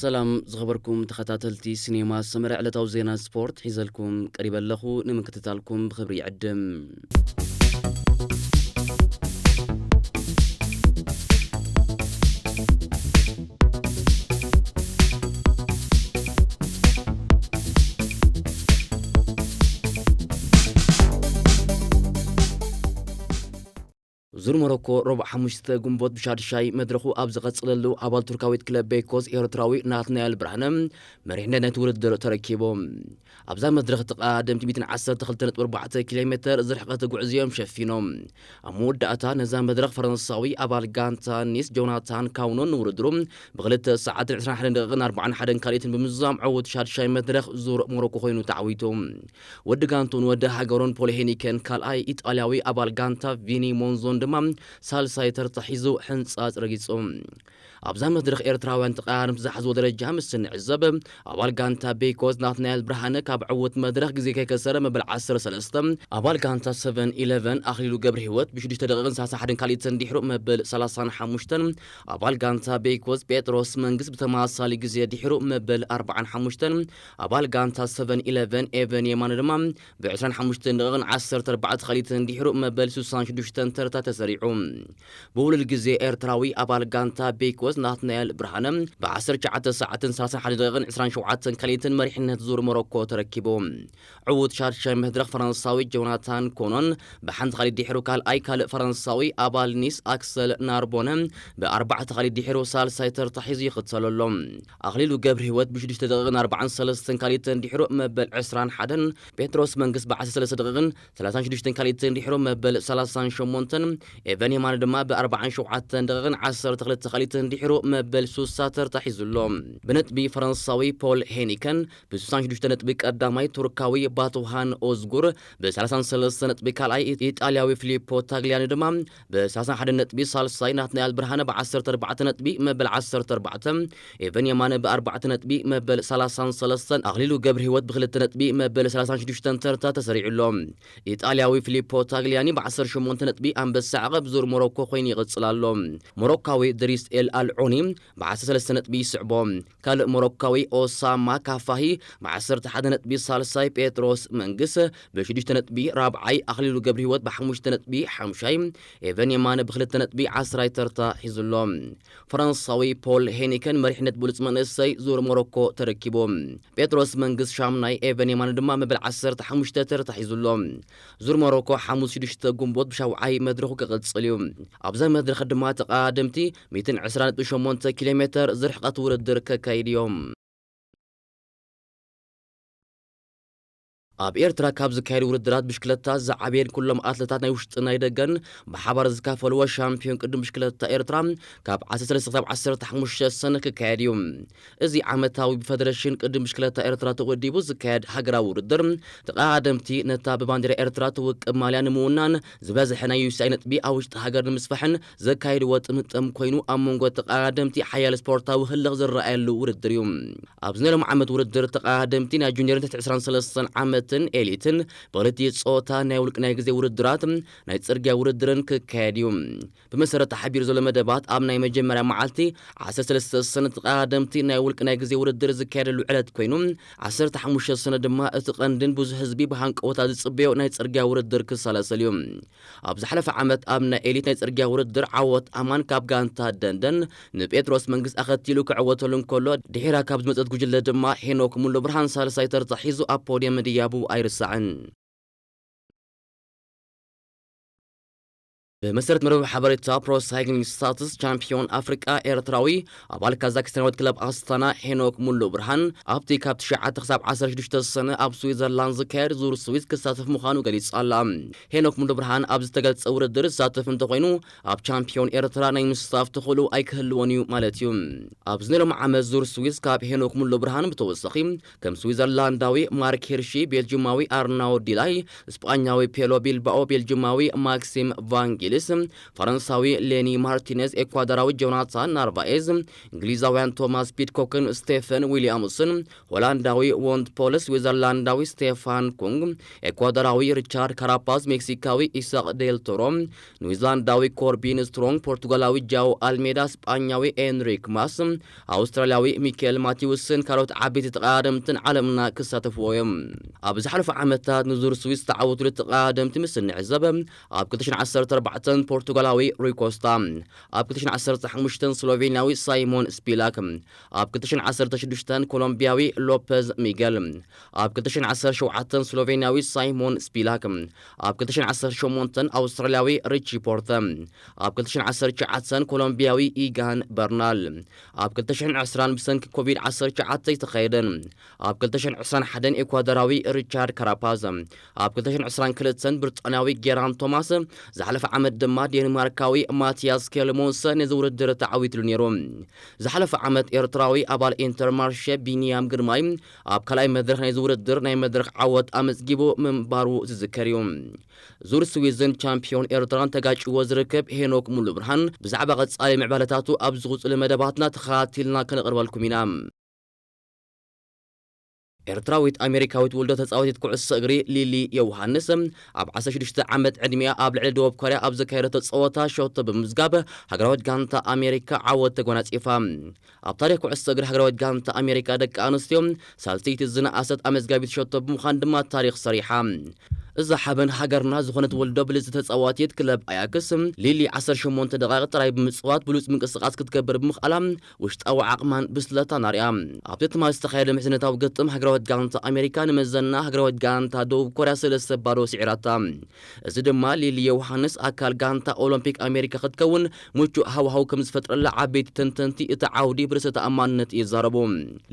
ሰላም ዝኸበርኩም ተኸታተልቲ ሲኔማ ሰመረ፣ ዕለታዊ ዜና ስፖርት ሒዘልኩም ቀሪበ ኣለኹ። ንምክትታልኩም ብኽብሪ ይዕድም። ዙር ሞሮኮ ረቡዕ ሓሙሽተ ግንቦት ብሻድሻይ መድረኹ ኣብ ዝቐጽለሉ፣ ኣባል ቱርካዊት ክለብ ቤኮዝ ኤርትራዊ ናትናኤል ብርሃነ መሪሕነት ናይቲ ውድድር ተረኪቡ። ኣብዛ መድረኽ ተቐዳደምቲ ሚእትን ዓሰርተ ክልተ ነጥቢ ኣርባዕተ ኪሎ ሜተር ዝርሕቐት ጉዕዝኦም ሸፊኖም። ኣብ መወዳእታ ነዛ መድረኽ ፈረንሳዊ ኣባል ጋንታ ኒስ ጆናታን ካውኖን ንውድድሩ ብክልተ ሰዓትን ዕስራን ሓደን ደቂቕን ኣርባዓን ሓደን ካልኢትን ብምዝዛም ዕዉት ሻድሻይ መድረኽ ዙር ሞሮኮ ኮይኑ ተዓዊቱ። ወዲ ጋንቱን ወዲ ሃገሩን ፖል ሄኒከን ካልኣይ፣ ኢጣልያዊ ኣባል ጋንታ ቪኒ ሞንዞን ድማ ሳልሳይ ተርታ ሒዙ ሕንጻጽ ረጊጹ። ኣብዛ መድረኽ ኤርትራውያን ተቐዳደምቲ ዝሓዝዎ ደረጃ ምስ እንዕዘብ፣ ኣባል ጋንታ ቤኮዝ ናትናኤል ብርሃነ ካብ ዕዉት መድረኽ ግዜ ከይከሰረ መበል ዓሰርተ ሰለስተ፣ ኣባል ጋንታ ሰቨን ኢለቨን ኣኽሊሉ ገብረ ህይወት ብሽዱሽተ ደቂቕን ሰላሳ ሓደን ካልኢትን ድሕሩ መበል ሰላሳን ሓሙሽተን፣ ኣባል ጋንታ ቤኮዝ ጴጥሮስ መንግስ ብተመሳሳሊ ግዜ ድሕሩ መበል ኣርባዓን ሓሙሽተን፣ ኣባል ጋንታ ሰቨን ኢለቨን ኤቨን የማነ ድማ ብ ዕስራን ሓሙሽተን ደቂቕን ዓሰርተ ኣርባዕተ ካልኢትን ድሕሩ መበል ስሳን ሽዱሽተን ተርታ ተሰሪዑ። ብውሉድ ግዜ ኤርትራዊ ኣባል ጋንታ ቤኮዝ ናትናኤል ብርሃነ ብ ዓሰርተ ትሽዓተ ሰዓትን ሰላሳን ሓደን ደቂቕን ዕስራን ሸውዓተን ካልኢትን መሪሕነት ዙር ሞሮኮ ተረኪቡ። ዕዉት ሻድሻይ መድረኽ ፈረንሳዊ ጆናታን ኮኖን ብሓንቲ ካልኢት ድሕሩ ካልኣይ፣ ካልእ ፈረንሳዊ ኣባል ኒስ ኣክሰል ናርቦነ ብኣርባዕተ ካልኢት ድሕሩ ሳልሳይ ተርታ ሒዙ ይኽተሎ ኣሎ። ኣኽሊሉ ገብረ ህይወት ብሽዱሽተ ደቂቕን ኣርባዓን ሰለስተን ካልኢትን ድሕሩ መበል ዕስራን ሓደን፣ ጴጥሮስ መንግስ ብዓሰርተ ሰለስተ ደቂቕን ሰላሳን ሽዱሽተን ካልኢትን ድሕሩ መበል ሰላሳን ሸሞንተን፣ ኤቨን የማነ ድማ ብኣርባዓን ሸውዓተን ደቂቕን ዓሰርተ ክልተ ካልኢትን ድሕሩ መበል ሱሳ ተርታ ሒዙ ኣሎ። ብነጥቢ ፈረንሳዊ ፖል ሄኒከን ብስሳን ሽዱሽተ ነጥቢ ቀዳማይ፣ ቱርካዊ ባቱሃን ኦዝጉር ብሰላሳን ሰለስተ ነጥቢ ካልኣይ፣ ኢጣልያዊ ፊሊፖ ታግሊያኒ ድማ ብሰላሳን ሓደን ነጥቢ ሳልሳይ፣ ናትናኤል ብርሃነ ብዓሰርተ ኣርባዕተ ነጥቢ መበል ዓሰርተ ኣርባዕተ፣ ኤቨን የማነ ብኣርባዕተ ነጥቢ መበል ሰላሳን ሰለስተን፣ ኣኽሊሉ ገብረ ህይወት ብክልተ ነጥቢ መበል ሰላሳን ሽዱሽተን ተርታ ተሰሪዑ ኣሎ። ኢጣልያዊ ፊሊፖ ታግሊያኒ ብዓሰርተ ሸሞንተ ነጥቢ ኣንበሳ ዓቐብ ዙር ሞሮኮ ኮይኑ ይቕጽል ኣሎ። ሞሮካዊ ድሪስ ኤል ኣልዑኒ ብዓሰርተ ሰለስተ ነጥቢ ይስዕቦ። ካልእ ሞሮካዊ ኦሳማ ካፋሂ ብዓሰርተ ሓደ ነጥቢ ሳልሳይ፣ ጴጥሮስ መንግስ ብሽዱሽተ ነጥቢ ራብዓይ፣ ኣኽሊሉ ገብረ ህይወት ብሓሙሽተ ነጥቢ ሓምሻይ፣ ኤቨን የማነ ብክልተ ነጥቢ ዓስራይ ተርታ ሒዙ ኣሎ። ፈረንሳዊ ፖል ሄኒከን መሪሕነት ብሉጽ መንእሰይ ዙር ሞሮኮ ተረኪቡ። ጴጥሮስ መንግስ ሻምናይ፣ ኤቨን የማነ ድማ መበል ዓሰርተ ሓሙሽተ ተርታ ሒዙ ኣሎ። ዙር ሞሮኮ ሓሙስ ሽዱሽተ ግንቦት ብሻውዓይ መድረኹ ክቕጽል እዩ። ኣብዛ መድረኽ ድማ ተቐዳደምቲ ሚእትን ዕስራን ነጥቢ ሸሞንተ ኪሎ ሜተር ዝርሕቐት ውድድር ከካይድ እዮም። ኣብ ኤርትራ ካብ ዝካየዱ ውድድራት ብሽክለታ ዝዓበየን ኩሎም ኣትለታት ናይ ውሽጥን ናይ ደገን ብሓባር ዝካፈልዎ ሻምፒዮን ቅድም ብሽክለታ ኤርትራ ካብ ዓሰርተ ሰለስተ ክሳብ ዓሰርተ ሓሙሽተ ሰነ ክካየድ እዩ። እዚ ዓመታዊ ብፈደረሽን ቅድም ብሽክለታ ኤርትራ ተወዲቡ ዝካየድ ሃገራዊ ውድድር፣ ተቐዳደምቲ ነታ ብባንዲራ ኤርትራ ትውቅብ ማልያ ንምውናን ዝበዝሐ ናይ ዩ ኤስ ኣይ ነጥቢ ኣብ ውሽጢ ሃገር ንምስፋሕን ዘካየድዎ ጥምጥም ኮይኑ፣ ኣብ መንጎ ተቐዳደምቲ ሓያል ስፖርታዊ ህልኽ ዝረኣየሉ ውድድር እዩ። ኣብዚ ናይ ሎም ዓመት ውድድር ተቐዳደምቲ ናይ ጁኒየርን ትሕቲ ዕስራን ሰለስተን ዓመትን ኤሊትን ብክልቲኡ ጾታ ናይ ውልቂ ናይ ግዜ ውድድራት፣ ናይ ጽርግያ ውድድርን ክካየድ እዩ። ብመሰረት ተሓቢሩ ዘሎ መደባት፣ ኣብ ናይ መጀመርያ መዓልቲ ዓሰርተ ሰለስተ ሰነ ተቐዳደምቲ ናይ ውልቂ ናይ ግዜ ውድድር ዝካየደሉ ዕለት ኮይኑ፣ ዓሰርተ ሓሙሽተ ሰነ ድማ እቲ ቀንድን ብዙሕ ህዝቢ ብሃንቀወታ ዝጽበዮ ናይ ጽርግያ ውድድር ክሰላሰል እዩ። ኣብ ዝሓለፈ ዓመት ኣብ ናይ ኤሊት ናይ ጽርግያ ውድድር ዓወት ኣማን ካብ ጋንታ ደንደን ንጴጥሮስ መንግስት ኣኸቲሉ ክዕወተሉ እንከሎ፣ ድሒራ ካብ ዝመጸት ጉጅለ ድማ ሄኖክ ሙሉ ብርሃን ሳልሳይ ተርታ ሒዙ ኣብ ፖድየም ምድያቡ ኣይርሳዕን። ብመሰረት መርበብ ሓበሬታ ፕሮ ሳይክሊንግ ስታትስ፣ ቻምፒዮን ኣፍሪቃ ኤርትራዊ ኣባል ካዛክስታናዊት ክለብ ኣስታና ሄኖክ ሙሉ ብርሃን ኣብቲ ካብ ትሽዓተ ክሳብ ዓሰርተ ሽዱሽተ ሰነ ኣብ ስዊዘርላንድ ዝካየድ ዙር ስዊዝ ክሳተፍ ምዃኑ ገሊጹ ኣላ። ሄኖክ ሙሉ ብርሃን ኣብ ዝተገልጸ ውድድር ዝሳተፍ እንተኾይኑ፣ ኣብ ቻምፒዮን ኤርትራ ናይ ምስታፍ ተኽእሎ ኣይክህልዎን እዩ ማለት እዩ። ኣብዚ ናይ ሎም ዓመት ዙር ስዊዝ ካብ ሄኖክ ሙሉ ብርሃን ብተወሳኺ ከም ስዊዘርላንዳዊ ማርክ ሂርሺ፣ ቤልጂማዊ ኣርናውድ ዲላይ፣ ስጳኛዊ ፔሎ ቢልባኦ፣ ቤልጂማዊ ማክሲም ቫንጊል፣ ስ፣ ፈረንሳዊ ሌኒ ማርቲኔዝ፣ ኤኳዶራዊ ጆናታን ናርቫኤዝ፣ እንግሊዛውያን ቶማስ ፒድኮክን ስቴፈን ዊሊያምስን፣ ሆላንዳዊ ዎንት ፖል፣ ስዊዘርላንዳዊ ስቴፋን ኩንግ፣ ኤኳዶራዊ ሪቻርድ ካራፓዝ፣ ሜክሲካዊ ኢሳቅ ዴል ቶሮ፣ ኒውዚላንዳዊ ኮርቢን ስትሮንግ፣ ፖርቱጋላዊ ጃው ኣልሜዳ፣ ስጳኛዊ ኤንሪክ ማስ፣ ኣውስትራልያዊ ሚካኤል ማቲውስን ካልኦት ዓበይቲ ተቐዳደምትን ዓለምና ክሳተፍዎ እዮም። ኣብ ዝሓለፉ ዓመታት ንዙር ስዊስ ዝተዓወቱሉ ተቐዳደምቲ ምስ እንዕዘብ፣ ኣብ ክልተ ሽሕን ዓሰርተ ኣርባዕተን ፖርቱጋላዊ ሩይ ኮስታ፣ ኣብ ክልተ ሽሕን ዓሰርተ ሓሙሽተን ስሎቬንያዊ ሳይሞን ስፒላክ፣ ኣብ ክልተ ሽሕን ዓሰርተ ሽዱሽተን ኮሎምቢያዊ ሎፐዝ ሚገል፣ ኣብ ክልተ ሽሕን ዓሰርተ ሸውዓተን ስሎቬንያዊ ሳይሞን ስፒላክ፣ ኣብ ክልተ ሽሕን ዓሰርተ ሸሞንተን ኣውስትራልያዊ ሪቺ ፖርተ፣ ኣብ ክልተ ሽሕን ዓሰርተ ትሽዓተን ኮሎምቢያዊ ኢጋን በርናል፣ ኣብ ክልተ ሽሕን ዕስራን ብሰንኪ ኮቪድ ዓሰርተ ትሽዓተ ኣይተኻየደን። ኣብ ክልተ ሽሕን ዕስራን ሓደን ኤኳዶራዊ ሪቻርድ ካራፓዝ፣ ኣብ ክልተ ሽሕን ዕስራን ክልተን ብሪጣንያዊ ጌራን ቶማስ፣ ዝሓለፈ ዓመት ድማ ዴንማርካዊ ማቲያስ ኬልሞንሰ ነዚ ውድድር ተዓዊትሉ ነይሩ። ዝሓለፈ ዓመት ኤርትራዊ ኣባል ኢንተርማርሼ ቢንያም ግርማይ ኣብ ካልኣይ መድረኽ ናይዚ ውድድር ናይ መድረኽ ዓወት ኣመዝጊቡ ምንባሩ ዝዝከር እዩ። ዙር ስዊዝን ቻምፒዮን ኤርትራን ተጋጭዎ ዝርከብ ሄኖክ ሙሉ ብርሃን ብዛዕባ ቀጻሊ ምዕባለታቱ ኣብ ዝቕጽሉ መደባትና ተኸታቲልና ከነቕርበልኩም ኢና። ኤርትራዊት ኣሜሪካዊት ውልዶ ተጻዋቲት ኩዕሶ እግሪ ሊሊ ዮውሃንስ ኣብ ዓሰርተ ሽዱሽተ ዓመት ዕድሚኣ ኣብ ልዕሊ ደቡብ ኮርያ ኣብ ዘካየደቶ ጸወታ ሸቶ ብምምዝጋብ ሃገራዊት ጋንታ ኣሜሪካ ዓወት ተጎናጺፋ። ኣብ ታሪኽ ኩዕሶ እግሪ ሃገራዊት ጋንታ ኣሜሪካ ደቂ ኣንስትዮ ሳልሰይቲ ዝነኣሰት ኣመዝጋቢት ሸቶ ብምዃን ድማ ታሪኽ ሰሪሓ። እዛ ሓበን ሃገርና ዝኾነት ወልዶ ብልጽቲ ተጻዋቲት ክለብ ኣያክስ ሊሊ ዓሰርተ ሸሞንተ ደቓይቕ ጥራይ ብምጽዋት ብሉጽ ምንቅስቓስ ክትገብር ብምኽኣላ ውሽጣዊ ዓቕማን ብስለታን ኣርያ። ኣብቲ ትማሊ ዝተኻየደ ምሕዝነታዊ ግጥም ሃገራዊት ጋንታ ኣሜሪካ ንመዘና ሃገራዊት ጋንታ ደቡብ ኮርያ ሰለስተ ባዶ ስዒራታ። እዚ ድማ ሊሊ ዮውሃንስ ኣካል ጋንታ ኦሎምፒክ ኣሜሪካ ክትከውን ምቹእ ሃዋህው ከም ዝፈጥረላ ዓበይቲ ተንተንቲ እቲ ዓውዲ ብርእሰ ተኣማንነት ይዛረቡ።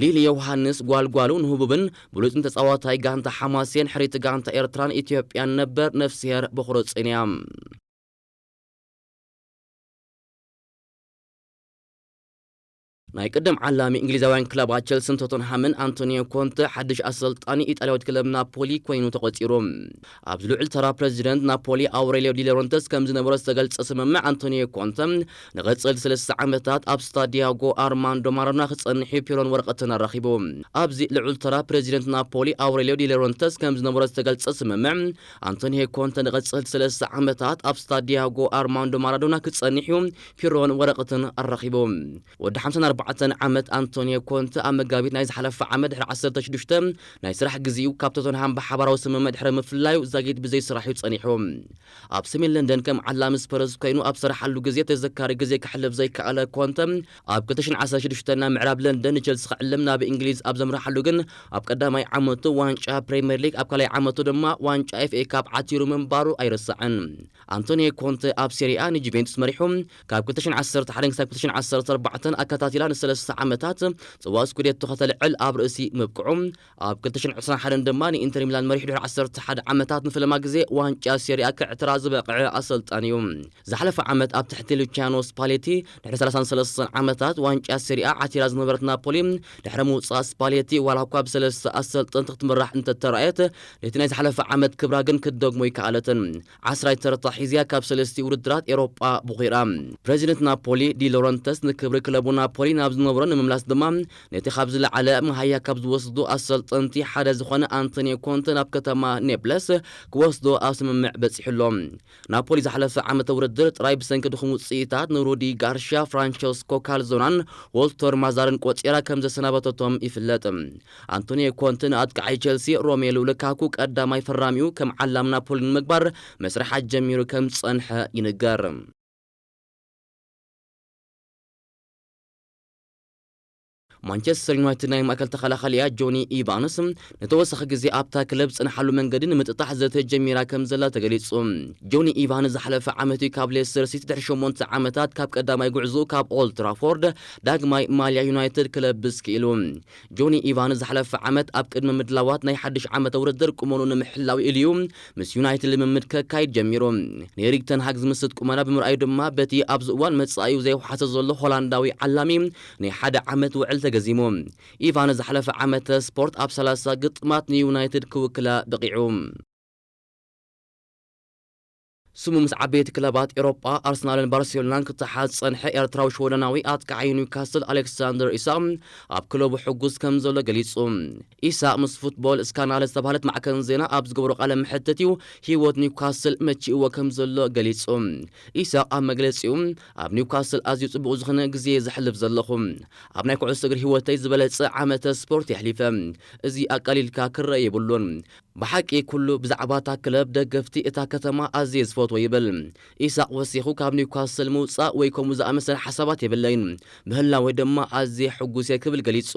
ሊሊ ዮውሃንስ ጓልጓሉ ንህቡብን ብሉጽን ተጻዋታይ ጋንታ ሓማሴን፣ ሕርይቲ ጋንታ ኤርትራን ኢትዮጵያን ነበር ነፍስሄር በኹረ ጽን እያ። ናይ ቅድም ዓላሚ እንግሊዛውያን ክለባት ቸልስን ቶተንሃምን ኣንቶኒዮ ኮንተ ሓድሽ ኣሰልጣኒ ኢጣልያዊት ክለብ ናፖሊ ኮይኑ ተቖጺሩ። ኣብዚ ልዑል ተራ ፕረዚደንት ናፖሊ ኣውሬልዮ ዲ ሎረንተስ ከም ዝነበሮ ዝተገልጸ ስምምዕ ኣንቶኒዮ ኮንተ ንቐጽል ሰለስተ ዓመታት ኣብ ስታዲያጎ ኣርማንዶ ማራዶና ክጸንሕ እዩ ፒሮን ወረቐትን ኣራኺቡ። ኣብዚ ልዑል ተራ ፕረዚደንት ናፖሊ ኣውሬልዮ ዲ ሎረንተስ ከም ዝነበሮ ዝተገልጸ ስምምዕ ኣንቶኒዮ ኮንተ ንቐጽል ሰለስተ ዓመታት ኣብ ስታዲያጎ ኣርማንዶ ማራዶና ክጸንሕ እዩ ፒሮን ወረቐትን ኣራኺቡ። ወዲ ሓምሳን ኣርባዕተን ዓመት ኣንቶኒዮ ኮንተ ኣብ መጋቢት ናይ ዝሓለፈ ዓመት ድሕሪ ዓሰርተ ሽዱሽተ ናይ ስራሕ ግዜኡ ካብ ቶተንሃም ብሓባራዊ ስምምዕ ድሕሪ ምፍላዩ ዛጊት ብዘይ ስራሕ እዩ ጸኒሑ። ኣብ ሰሜን ለንደን ከም ዓላሚ ስፐርስ ኮይኑ ኣብ ዝሰርሓሉ ግዜ ተዘካሪ ግዜ ከሕልፍ ዘይከኣለ ኮንተ፣ ኣብ ክልተ ሽሕን ዓሰርተ ሽዱሽተ ናብ ምዕራብ ለንደን ንቸልሲ ክዕልም ናብ እንግሊዝ ኣብ ዘምርሓሉ ግን ኣብ ቀዳማይ ዓመቱ ዋንጫ ፕሪምየር ሊግ ኣብ ካልኣይ ዓመቱ ድማ ዋንጫ ኤፍ ኤ ካፕ ዓቲሩ ምንባሩ ኣይረሳዕን። ኣንቶኒዮ ኮንተ ኣብ ሴሪኣ ንጁቬንቱስ መሪሑ ካብ ክልተ ሽሕን ዓሰርተ ሓደን ክሳብ ክልተ ሽሕን ዓሰርተ ኣርባዕተን ኣከታቲላ ንሰለስተ ዓመታት ጽዋእ ስኩዴቶ ከተልዕል ኣብ ርእሲ ምብቅዑ፣ ኣብ ክልተ ሽሕን ዕስራን ሓደን ድማ ንኢንተር ሚላን መሪሑ ድሕሪ ዓሰርተ ሓደ ዓመታት ንፈለማ ግዜ ዋንጫ ሴሪኣ ክዕትራ ዝበቕዐ ኣሰልጣኒ እዩ። ዝሓለፈ ዓመት ኣብ ትሕቲ ሉቺያኖ ስፓሌቲ ድሕሪ ሰላሳን ሰለስተን ዓመታት ዋንጫ ሴሪኣ ዓቲራ ዝነበረት ናፖሊ ድሕሪ ምውጻእ ስፓሌቲ ዋላ እኳ ብሰለስተ ኣሰልጠንቲ ክትምራሕ እንተተራእየት ነቲ ናይ ዝሓለፈ ዓመት ክብራ ግን ክትደግሞ ኣይከኣለትን። ዓስራይ ተርታ ሒዝያ ካብ ሰለስቲ ውድድራት ኤሮጳ ብቑይራ። ፕሬዚደንት ናፖሊ ዲ ሎረንተስ ንክብሪ ክለቡ ናፖሊ ናብ ዝነበሮ ንምምላስ ድማ ነቲ ካብ ዝለዓለ መሃያ ካብ ዝወስዱ ኣሰልጠንቲ ሓደ ዝኾነ ኣንቶኒዮ ኮንተ ናብ ከተማ ኔፕለስ ክወስዶ ኣብ ስምምዕ በጺሑ ኣሎ። ናፖሊ ዝሓለፈ ዓመተ ውድድር ጥራይ ብሰንኪ ድኹም ውጽኢታት ንሩዲ ጋርሽያ፣ ፍራንቸስኮ ካልዞናን ዎልተር ማዛርን ቆጺራ ከም ዘሰናበተቶም ይፍለጥ። ኣንቶኒዮ ኮንተ ንኣጥቃዓይ ቸልሲ ሮሜሉ ሉካኩ ቀዳማይ ፈራሚኡ ከም ዓላም ናፖሊ ንምግባር መስርሓት ጀሚሩ ከም ዝጸንሐ ይንገር። ማንቸስተር ዩናይትድ ናይ ማእከል ተኸላኻሊኣ ጆኒ ኢቫንስ ንተወሳኺ ግዜ ኣብታ ክለብ ዝጸንሓሉ መንገዲ ንምጥጣሕ ዘተ ጀሚራ ከም ዘላ ተገሊጹ። ጆኒ ኢቫንስ ዝሓለፈ ዓመት እዩ ካብ ሌስተር ሲቲ ድሕሪ ሸሞንተ ዓመታት ካብ ቀዳማይ ጉዕዞኡ ካብ ኦልድ ትራፎርድ ዳግማይ ማልያ ዩናይትድ ክለብስ ክኢሉ። ጆኒ ኢቫንስ ዝሓለፈ ዓመት ኣብ ቅድሚ ምድላዋት ናይ ሓድሽ ዓመተ ውድድር ቁመኑ ንምሕላው ኢሉ እዩ ምስ ዩናይትድ ልምምድ ከካይድ ጀሚሩ። ንኤሪክ ተን ሃግ ዝምስጥ ቁመና ብምርኣዩ ድማ በቲ ኣብዚ እዋን መጻኢኡ ዘይወሓሰ ዘሎ ሆላንዳዊ ዓላሚ ናይ ሓደ ዓመት ውዕል ተገዚሙ። ኢቫንስ ዝሓለፈ ዓመተ ስፖርት ኣብ ሰላሳ ግጥማት ንዩናይትድ ክውክላ በቒዑ። ስሙ ምስ ዓበይቲ ክለባት ኤውሮጳ ኣርሰናልን ባርሴሎናን ክተሓዝ ዝጸንሐ ኤርትራዊ ሽወደናዊ ኣጥቃዓይ ኒውካስል ኣሌክሳንደር ኢሳቕ ኣብ ክለቡ ሕጉስ ከም ዘሎ ገሊጹ። ኢሳቕ ምስ ፉትቦል ስካናል ዝተባህለት ማዕከን ዜና ኣብ ዝገበሮ ቃለ መሕትት እዩ ህይወት ኒውካስል መቺእዎ ከም ዘሎ ገሊጹ። ኢሳቕ ኣብ መግለጺኡ፣ ኣብ ኒውካስል ኣዝዩ ጽቡቕ ዝኾነ ግዜ ዘሕልፍ ዘለኹ። ኣብ ናይ ኩዕሶ እግሪ ህይወተይ ዝበለጸ ዓመተ ስፖርት የሕሊፈ። እዚ ኣቃሊልካ ክረአ የብሉን። ብሓቂ ኩሉ ብዛዕባ እታ ክለብ፣ ደገፍቲ እታ ከተማ ኣዝየ ዝፈትዎ ይብል። ኢሳቕ ወሲኹ ካብ ኒውካስል ምውጻእ ወይ ከምኡ ዝኣመሰለ ሓሳባት የብለይን። ምህላወይ ድማ ኣዝየ ሕጉስ እየ ክብል ገሊጹ።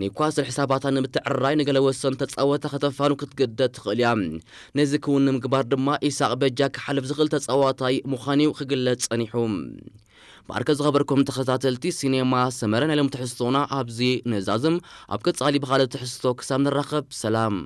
ኒውካስል ሕሳባታ ንምትዕርራይ ንገለ ወሰን ተጻወታ ከተፋኑ ክትግደድ ትኽእል እያ። ነዚ ክውን ንምግባር ድማ ኢሳቕ በጃ ክሓልፍ ዝኽእል ተጻዋታይ ምዃኑ እዩ ክግለጽ ጸኒሑ። ማርከ ዝኸበርኩም ተኸታተልቲ ሲኔማ ሰመረ ናይ ሎም ትሕዝቶና ኣብዚ ንዛዝም። ኣብ ቀጻሊ ብኻልእ ትሕዝቶ ክሳብ ንራኸብ ሰላም።